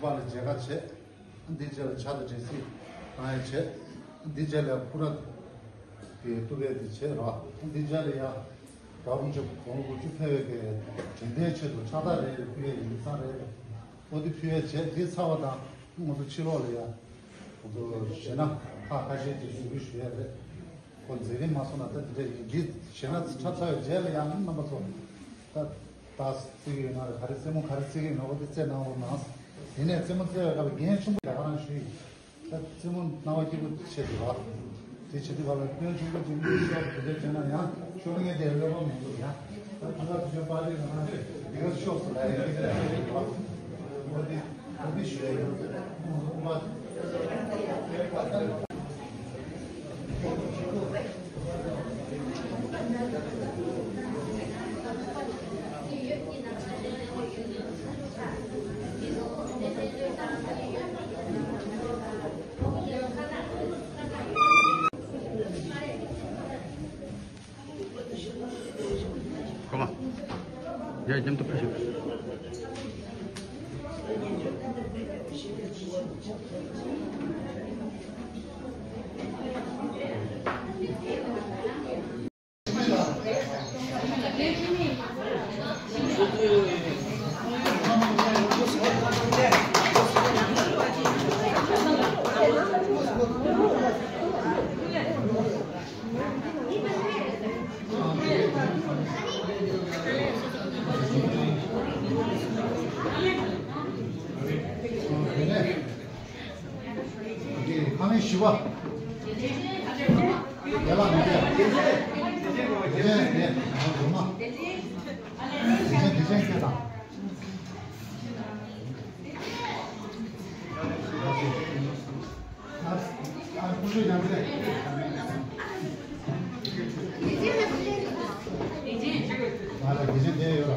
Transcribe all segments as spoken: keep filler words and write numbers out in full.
པ་ལ་མཇལ་ཁ་བྱས། འདི་རྗེས་ལ་ཇ་དང་འབྲས་སིལ་བཏང་ཡ་བྱས། འདི་རྗེས་ལ་ཁུ་ར་གི་བཏུ་བའི་དེ་བྱས་རོགས། འདི་རྗེས་ལ་ཡ་གྲྭ་པ་ཆེ་དགུང་ལོ་དགུ་བཅུ་ཕེབས་པའི་གི་དྲིན་ལྡན་ཆེད་དུ་ཕྱག་རྟགས་རེ་རེ་ཕུལ་ཡ་ཡིན་ཙང་རེད། ཨོ་དེ་ཕུལ་ཡ་བྱས། འདི་ཚར་བ་དང་ང་ཚོ་ཕྱི་ལོགས་ལ་ཡ་ང་ཚོ་གཞས་སྣ་ཁག་ཁ་ཤས་ཀྱི་ཞུ་སྐུལ་ཞུ་ཡ་རེད། ཁོ་མཛད་རིམ་མ་སོང་ན་ད་འདི་འདྲ་ཡིན། འདི་གཞས་སྣ་ཚར་ཚར་བའི་རྗེས་ལ་ཡང་རྣམ་པ་ཚོ་ད་ད་རྩེ་གི་ཡོད་ན་རེད། ག་རེ་རྩེད་མོ་ག་རེ་རྩེ་གི་ཡོད་ན་ཨོ་དེ་རྩེད་གནང་རོགས་གནང་། དེ་ནས་རྩེད་མོ་རྩེ་བའི་སྐབས་རྒན་ཆུང་པོ་ལ་ཁ་རང་ཞུས་ཡིན། ད་རྩེད་མོ་སྣང་བ་སྐྱིད་པོ་བྱེད་དགོས་པ། དེ་བྱེད་དུས་སྐབས་ལ་སྐྱོན་ཆུང་པོ་ཅིག་མི་ཤོར་དེ་འདྲ་བྱས་ན་ཡང་ཤོར་ངེས་དེ་བློ་ཕམ་མི་འདུག་ཡ། ད་ད་ལྟ་དུས་ཚོད་པར་རིས་ལ་ན་དེ་ག་ཤོག་སུ་ལ་ཡ་ཡིན་ཟེར་བ། འོ་དེ་འོ་དེ་ཞུ་ཡ་ཡོད། ཁོ་མ། ཡ་མཉམ་དུ་ཕེབས་ཤིག་ཁང་ལས་བཞི་པ། རྒན་ལགས་མི་བསྡད། རྒན་རྒན་རྒན་མ། རྒན་རྒན་སྐད་དང་། ཨ་ཨ་ཀུ་ཤུ་ཡང་རྒན། ང་ལ་རྒན་རྒན་ཡོད་ར།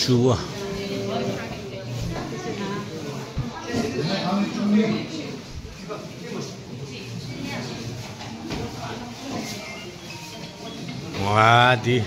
ཆུ་བ། ང་འདི།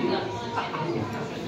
ང་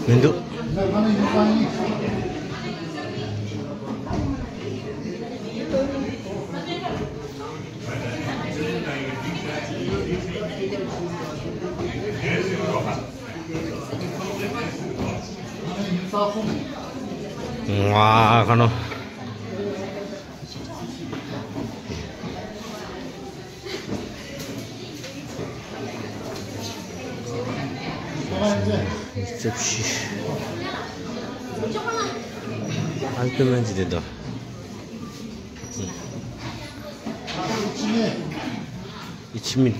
མི་འདུག་ང་ཁ་ནོ། རྩིབས་བཞི། ཨལ་ཏི་མན་ཅི་དེ་དང་། ཨིཆ་མི།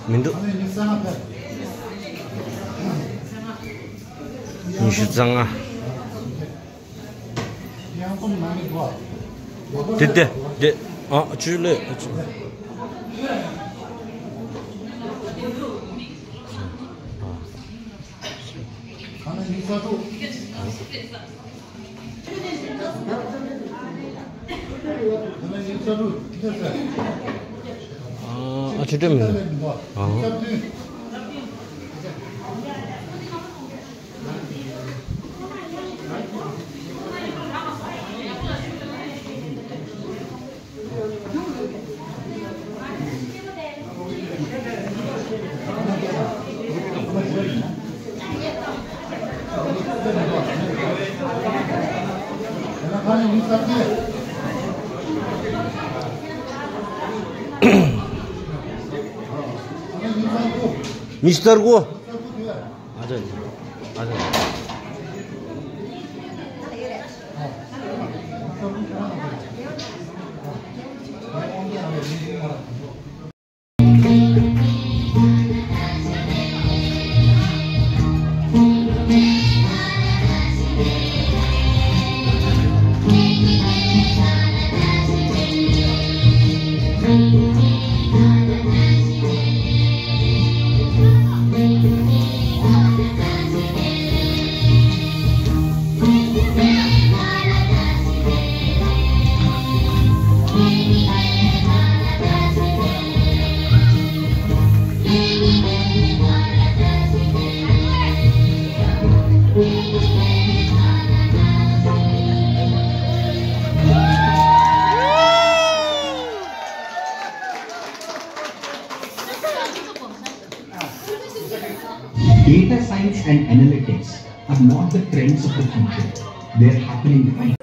མི་འདུག་ཉི་ཤུ་རྩ་ལྔ། དེ་དེ་དེ། ཨ་ཅུ་ལེ་ཨ་ཅུ། ཨ་ཅུ་དེ་མི། ཨ། ཉི་ཤུ་རྩ་དགུ། ཨ་ཅག་ཨ་ཅག Data science and analytics are not the trends of the future. They are happening right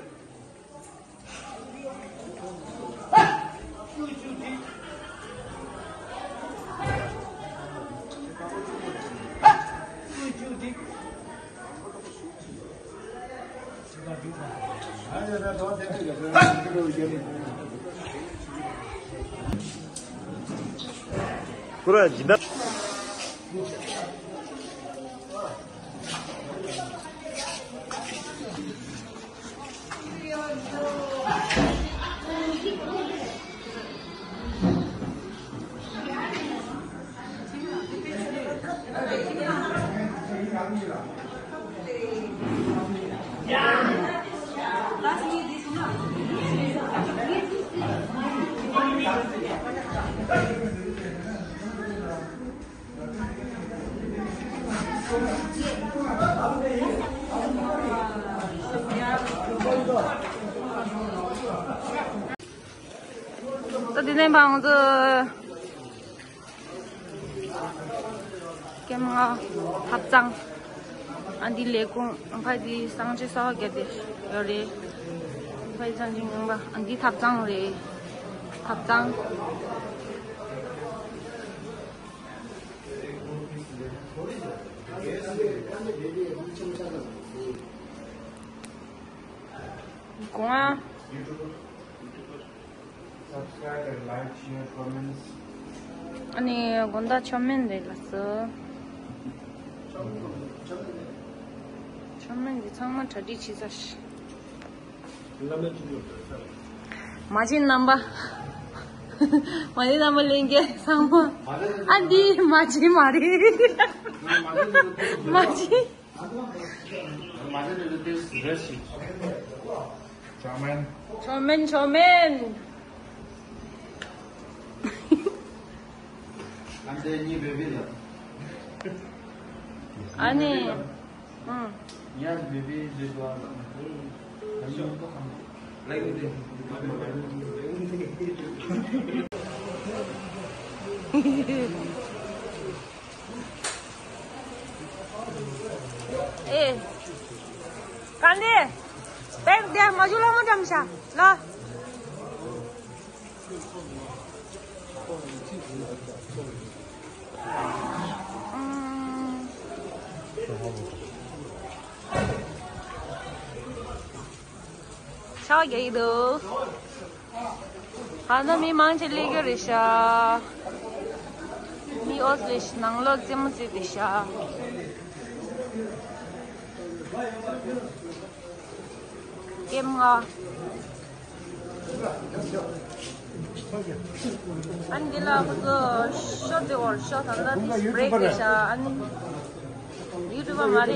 ད་དེ་ནས་ཕང་ཚོ་ཀེམ་ང་ཐབ་ཚང་། ཨ་འདི་ལས་ཁུངས། ཨ་ཕ་འདི་གསང་སྤྱོད་གསར་པ་བརྒྱབ་བསྡད་ཡོད་རེད། ཨ་ཕ་འདི་གསང་སྤྱོད་ངན་པ། ཨ་འདི་ཐབ་ཚང་རེད། ཐབ་ཚང་། སྒོ་ང་། Subscribe and like, share, comments. ཨ་ནི་དགོང་དག་མཆོད་མེ་རེད་ལགས་སོ། མཆོད་མེ་འདི་ཚང་མ་གྲ་སྒྲིག་བྱས་ཚར་ཤག་མ་གཞི་རྣམ་པ། མ་གཞི་རྣམ་པ་ལེན་མཁན་ཚང་མ། ཨ་འདི་མ་གཞི་མ་རེད། མ་གཞི། མཆོད་མེ། མཆོད་མེ། མཆོད་མེ། ཨ་ནི། ཨང་། ཨེ། གང་ལས། པེག་དེ་མ་ཞུ་ལ་མ་འགྲམ་ཤ་ལ། ཤ་རྒྱག་གི་འདུག་ཧ་ན་མི་མང་ཆེ་སླེབས་ཀྱི་རེད་ཤག་མི་ཨོ་སི་ལེ་ཤི་ནང་ལོགས་རྩེད་མོ་རྩེ་བསྡད་ཤག་ཀེམ་ང་། ཨ་ནི་འདི་ལ་ཁོ་ཚོ་ཤོ་རྩེ་བར་ཤོ་ད་ལྟ་དེ་བྷི་རེག་རེད་ཤག་ཨ་ནི་ཡུ་ཊུབ་པ་མ་རེད།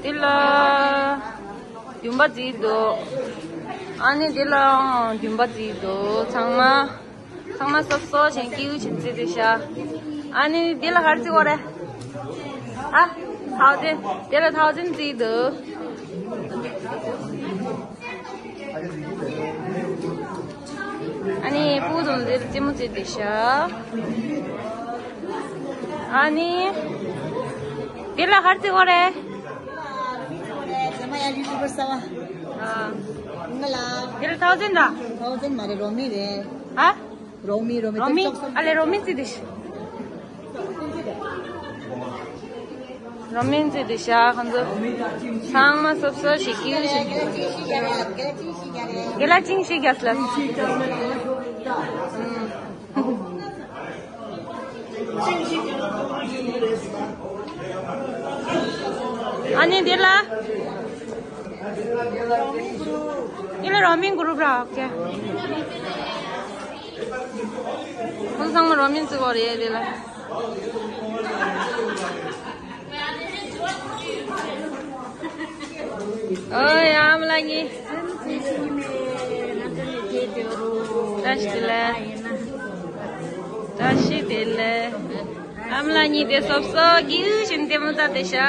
འདི་ལ་རྒྱུན་པ་རྩེ་འདུག་ཨ་ནི་འདི་ལའང་རྒྱུན་པ་རྩེ་འདུག་ཚང་མ། ཚང་མ་སོབ་སོབ་བྱས་ཀྱིའུ་བྱས་རྩེ་འདུག་ཤག་ཨ་ནི་འདི་ལ་ག་རེ་རྩེ་དགོས་རེད། ཨ། ཐའོ་ཙེན། འདི་ལ་ཐའོ་ཙེན་རྩེ་འདུག་ཨ་ནི་སྤུ་གུ་དང་འདིར་རྩེད་མོ་རྩེ་བསྡད་ཤག་ཨ་ནི། འདི་ལ་ག་རེ་རྩེ་དགོས་རེད། ཨ། འདི་ལ་ཐའོ་ཙེན་དང་། ཐའོ་ཙེན་མ་རེད། རོ་མི་རེད། ཨ། རོ་མི། རོ་མི། རོ་མི། ཨ་ལེ་རོ་མི་རྩེ་བསྡད་ཤག་རོ་མི་རྩེ་བསྡད་ཤག་ཁོང་ཚོ་ཚང་མ་སོབ་སོབ་བྱས་ཀྱིའུ་བྱས། རྒན་ལགས་ཅིང་ཞིག་རྒྱག་ལ། ཨ་ནི་འདི་ལ། འདི་ལ་རོ་མི་གུ་རུབ་ར། ཨོ་ཁེ། ཁོང་ཚང་མ་རོ་མི་རྩེ་གི་རེད་འདི་ལ། ཨོ་ཡ། ཨ་མ་ལགས་གཉིས། བཀྲ་ཤིས་བདེ་ལེགས། བཀྲ་ཤིས་བདེ་ལེགས། ཨ་མ་ལགས་གཉིས་དེ་སོབ་སོབ་ཀྱིའུ་བྱས་ལྟད་མོ་ལྟ་བསྡད་ཤག་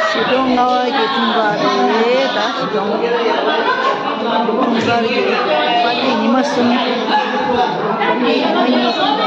ཞི་གྲོང་ལྔ་པ་གི་ཁྲོམ་པ་རེད། ད་ཞི་གྲོང་ཁྲོམ་པ་གི་པར་ཊི་ཉི་མ་གསུམ། པར་ཊི་ཉི་མ་གཉིས།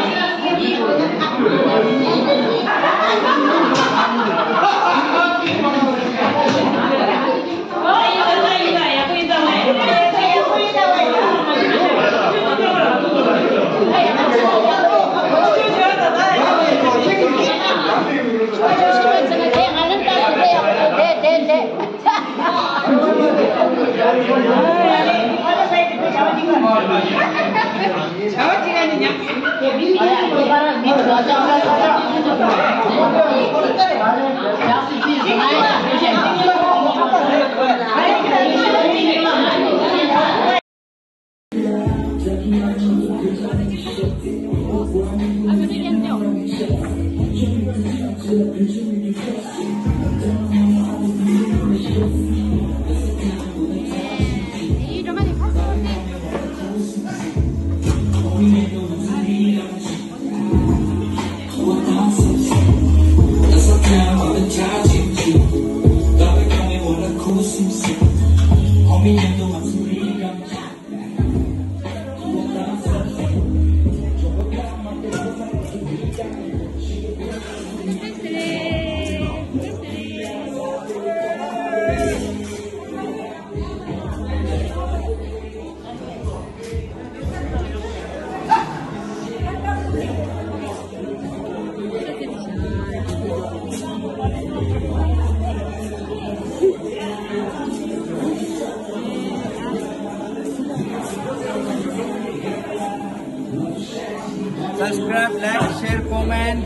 Subscribe, like, share, comment.